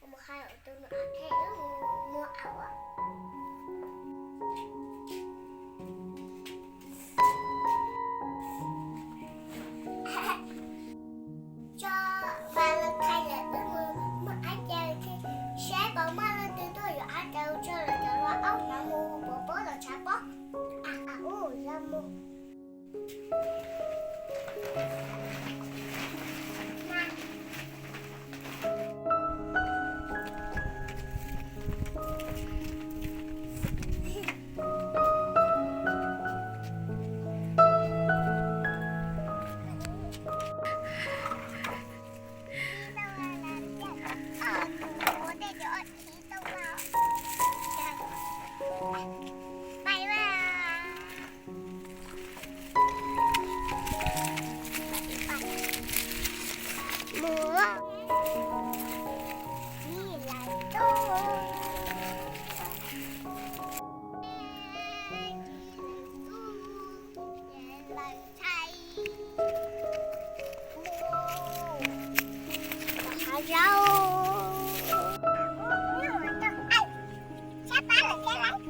Mus hais tus nus a, wb mus muag av. Tso, Valentine lawm, wb mus muag av ces saib puas muaj leej twg tuaj yuav av rau tso lawm cov hluas, ob hmos mus puas pom los tshav pob. Ua, yog mus. Hav zoov. Sab pab lawm thiab lauj.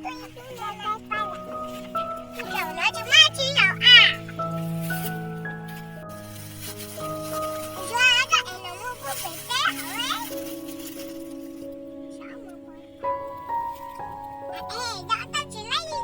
Tuaj ib pliag no pab lawm. Zaum no tsis muaj tsis zaum a. Yuav coj es los muaj kuj pem teb hauv. Es yog tau tsis laib li.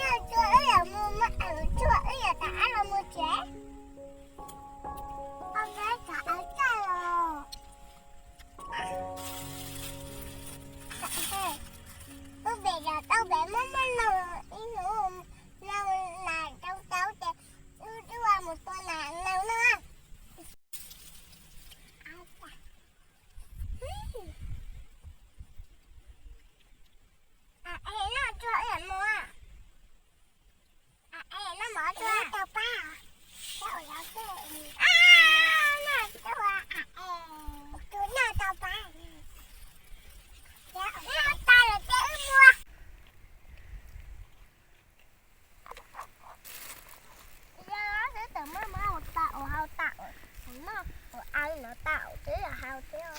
Yog tsuag wb yuav mus, tsuag wb yuav rov qab los mus tsev. Ua peb rov qab txawj los. Ub, pem los tau pem muaj muaj noog, ib hnub noog nas rau tau ces wb ua mus tua nas noog na. Es noj tsuag wb yuav mus. Es noj mov tsuag tau pab. Noj tsuag, tus noj tau pab. Noj tas lawm ces wb mus. Yog xwb tawm muab muab ua tas ua hau tas, noj ua a li no tas twb yog hau thiab.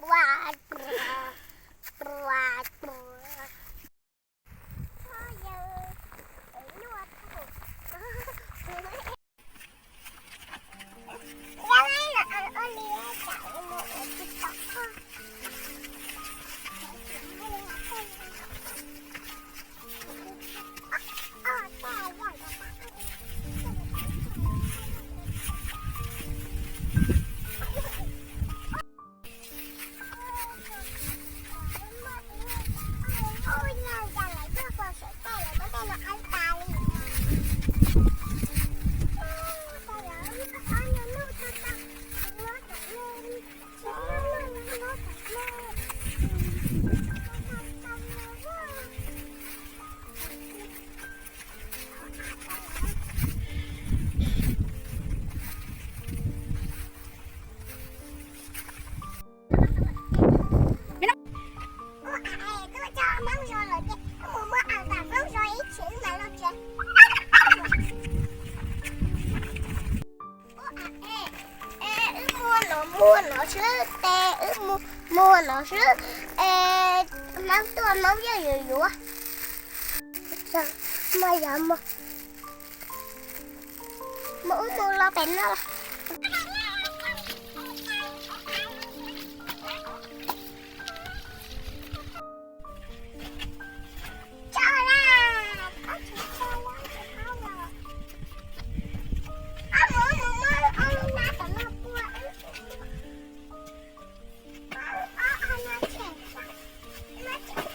Ua, es tuaj tso Hmoob Zoo lawm ces wb mus muag av tom Hmoob Zoo ib chim wb mam los tsev. Ua, es, es wb muag no muag no xwb tes, wb mus muag no xwb es Hmoob tuaj Hmoob yeej yuav yuav. Mus yog mus, mus wb mus los pem no los. Tso na, koj tsis tso los tsis paub los. Koj mus mus muab ob lub hnab tom no pua wb. Ob, ob no tshem, no tshem, no tshem.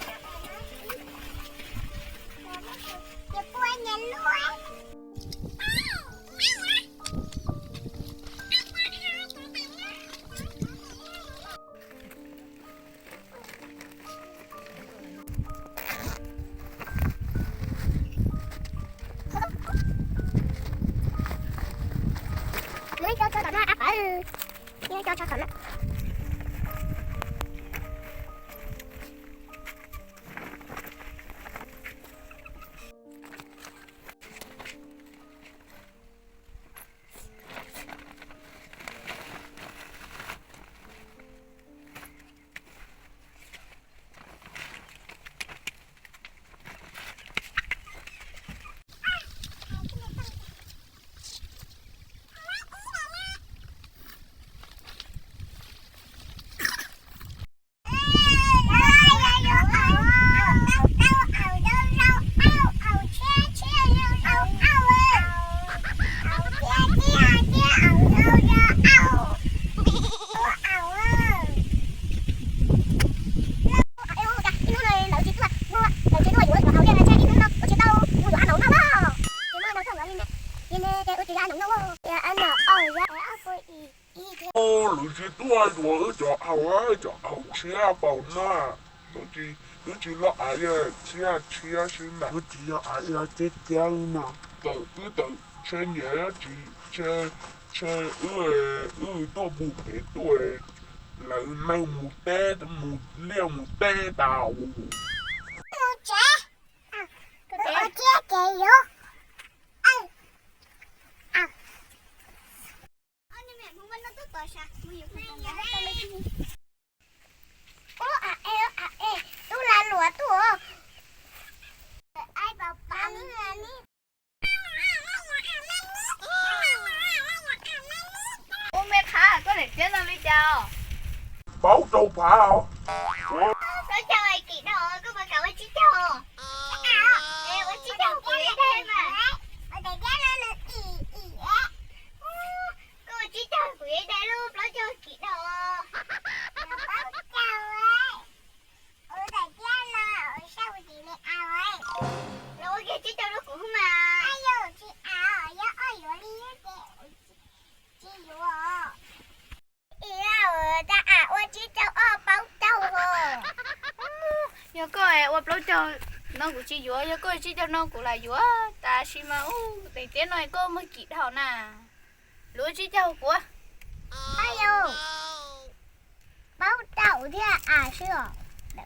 Nyob cov tso thaum na. Lawv tsis tuaj yuav wb cov au, cov au tshiab npaum no. Twb tsis, twb tsis los av, tshiab tshiab xwb mas. Twb tsis yog av, yog tshiab tshiab no. Tawm twb tawm tshe nyiam tsis tshe, tshe wb, wb tuaj mus pem tuaj, lawv neeg mus teb, mus liaj mus teb tas. Mus tsev, ua tsiab ces yuav. Ub, a e, a e, tub lag luam tuaj. Ub, me Qhab, koj daim tiab no li cas? Paub rau phav os. Plaub caug kim dhau, koj puas kam ua tsib caug? Ua tsib caug kuv ib daim mas. Koj ua tsib caug kuv ib daim lub plaub caug kim dhau. Los ua kiag tsib caug rau kuv mas. Ua tsib caug ob paub caug os. Yog koj ua plaub caug no kuv tsis yuav, yog koj ua tsib caug no kuv lam yuav. Tab sis mas ub, daim tiab no koj muag kim dhau na. Luag ua tsib caug kuv. Paub caug thiab a xwb os.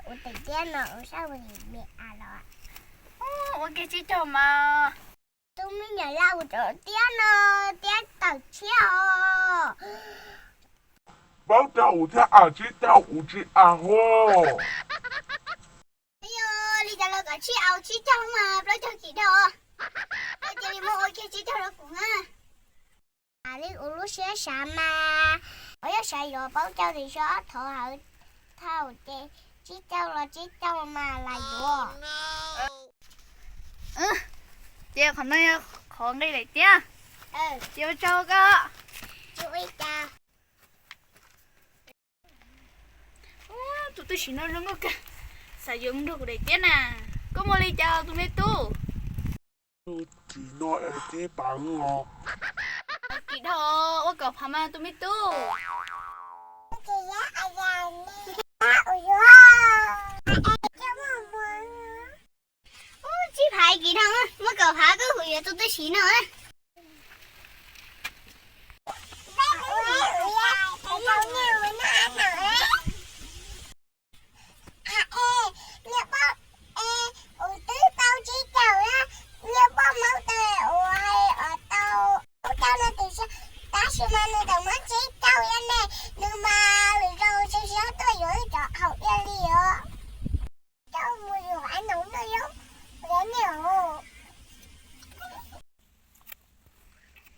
Ua daim tiab no ua sab me a los. Ua kiag tsib caug mas. Tus me nyuam lau rau tiab no, tiab tawm tshiab os. Paub caug thiab a tsib caug kuv tsis a hos. Yog li cas los kom tsib au tsib caug mas plaub caug kim dhau. Cia li muab ua kiag tsib caug rau kuv na. Li kuv lub siab xav mas, kuv yog xav yuav paub caug tiam sis ob thov hawv thaum ces tsib caug los tsib caug mas lam yuav. Ces qhov no yog qhov nqi daim tiab. Ces ua tsaug koj. Tus tub siv no zoo nkauj kawg, xav yuav mus nrog kuv daim tiab na. Koj muaj li cas tus me tub? Tsis no es tib pas os. Kim dhau, ua kaum phav mas tus me tub. Ub, tsib phav kim dhau, muab kaum phav koj hu yuav tus tub siv no. Niag poj, kuv twb tau tsib caug na, niag poj Hmoob tes uas hais tau ub tau no tiam sis, tab sis mas nws tseem muab tsib caug yog ne, nws mas lwm zaus sib sib tuaj yuav wb cov haus ib li os. Coj mus yuav vav noom no yom, niam.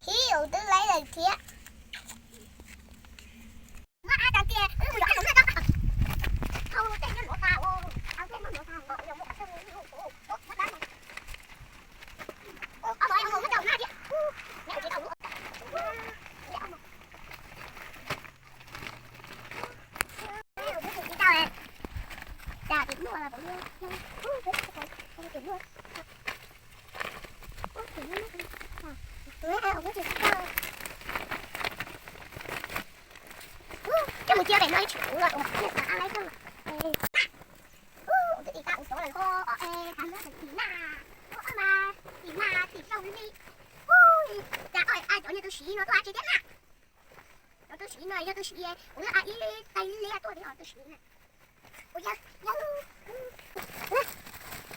Hib, kuv twb laib lawm thiab. Coj mus cia pem no ib tsis kuv los ua niag xav a laib xwb. Ub, twb ib kab ua xyov lawm ho, es tas muab tim na, ua mas tim na tim rau li. Ub, cas ua cov niag tus siv no tuaj tsis thiab na. Tus siv no yog tus siv, kuv yog a ib tais liab tuaj li os tus siv na. Kuv yog, yog,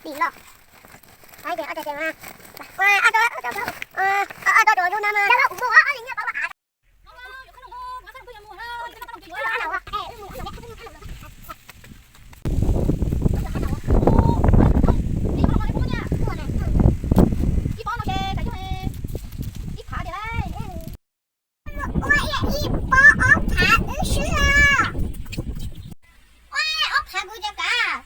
tim los. Hais tias ob cov, ob cov, ob cov, ob cov zoo no mas. Ua ib pob ob phav wb swb os. Ua ob phav kuv cov kav.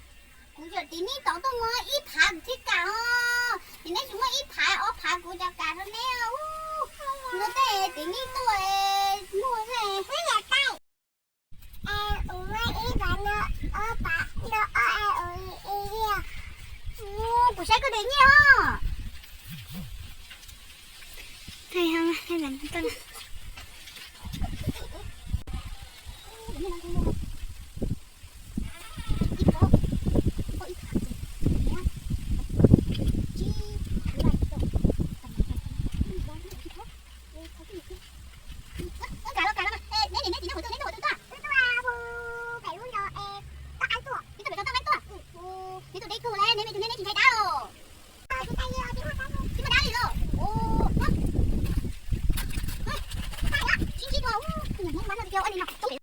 Kuv yawm tim nej tod tuaj muag ib phav kuv thiaj kam os. Tim nej tsis muaj ib phav ob phav kuv cov kav rau neb. Muag tej tim nej tuaj muag tej. Kuv saib koj de nyiaj os. Neb tus deb kawg li, neb me tus neb, neb tsis ntshai dab los? Tsis muaj dab li los? Sib ntsib dua, kuv niam Hmoob mab no tias ua li no,